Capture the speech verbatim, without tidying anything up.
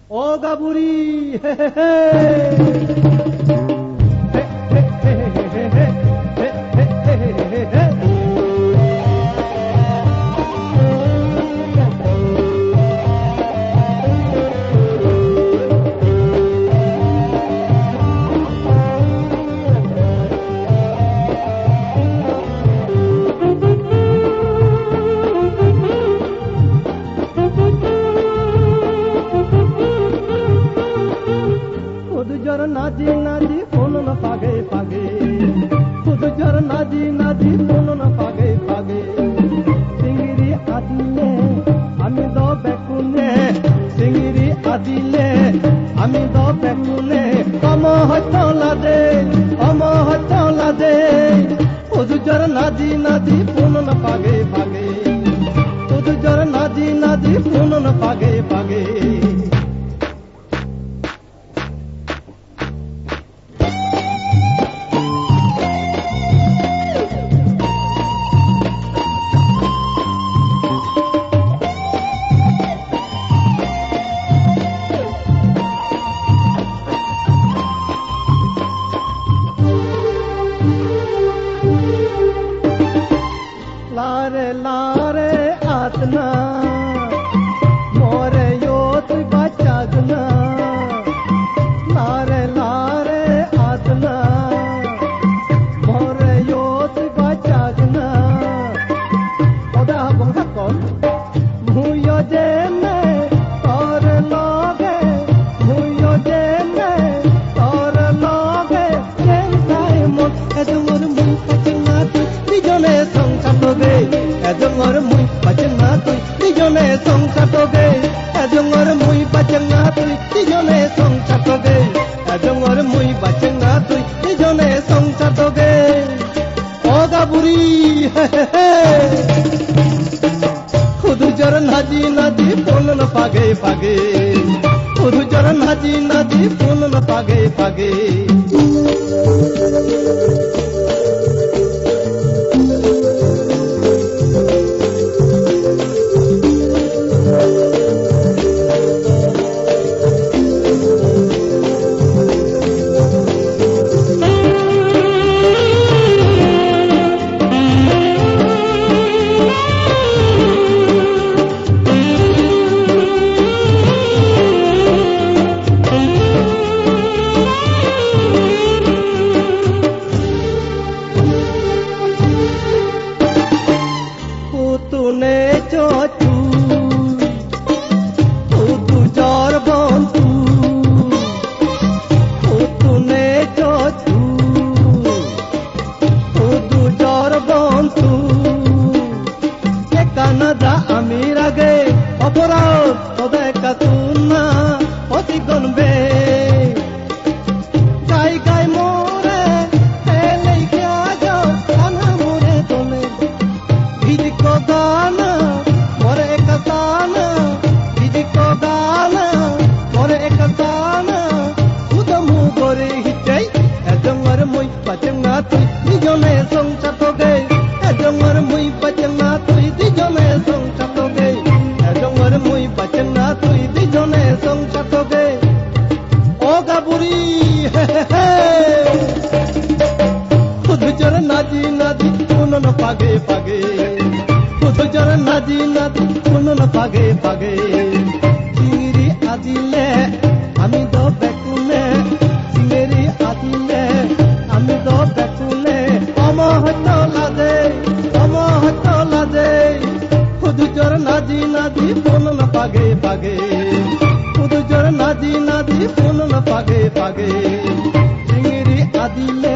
O gaburi, he, he, he. Hudu jor naji naji punun page page. Hudu jor naji naji punun page page. Singiri adile ami do bekkune. Singiri adile ami do bekkune. Omo hoito lade, omo hoito lade. Hudu jor naji naji punun page page. Hudu jor naji naji punun page page. Lare lare atna, more yo tui bachagna. Lare lare atna, more yo tui bachagna. Oda bong hakon. Muiyo jene tor loge, muiyo jene tor loge, jen sai mon. Ejongor mui bacheng na tui, dijone songsar doge. Ejongor mui bacheng na tui, dijone songsar doge. Ejongor mui bacheng na tui, dijone songsar doge. Ejongor mui bacheng na tui, dijone songsar doge. O gaburi, he, he, he. Hudu jor naji naji punun page page. Hudu jor naji naji punun page page. Huttune chochu, hudu jor bontu, huttune chochu, hudu jor bontu. Ekkana ja ami rage, oporad toda ekka tunna, oti gonbe. Gai gai more, elei kya jo, ana more tole. Bidikko gana, more ekka sana, bidikko gana, more ekka sana. Udo mu gore hittei, ejongor mui bacheng na tui, dijone songsar doge. Ejongor mui bacheng na tui, dijone songsar doge. Ejongor mui bacheng na tui, dijone songsar doge. O gaburi, he, he, he. Hudu jor naji naji punun page page. Hudu jor naji naji punun page page. Singiri adile ami do bekkune. Singiri adile ami do bekkune. Omo hoito lade, omo hoito lade. Hudu jor naji naji punun page page. Hudu jor naji naji punun page page. Singiri adile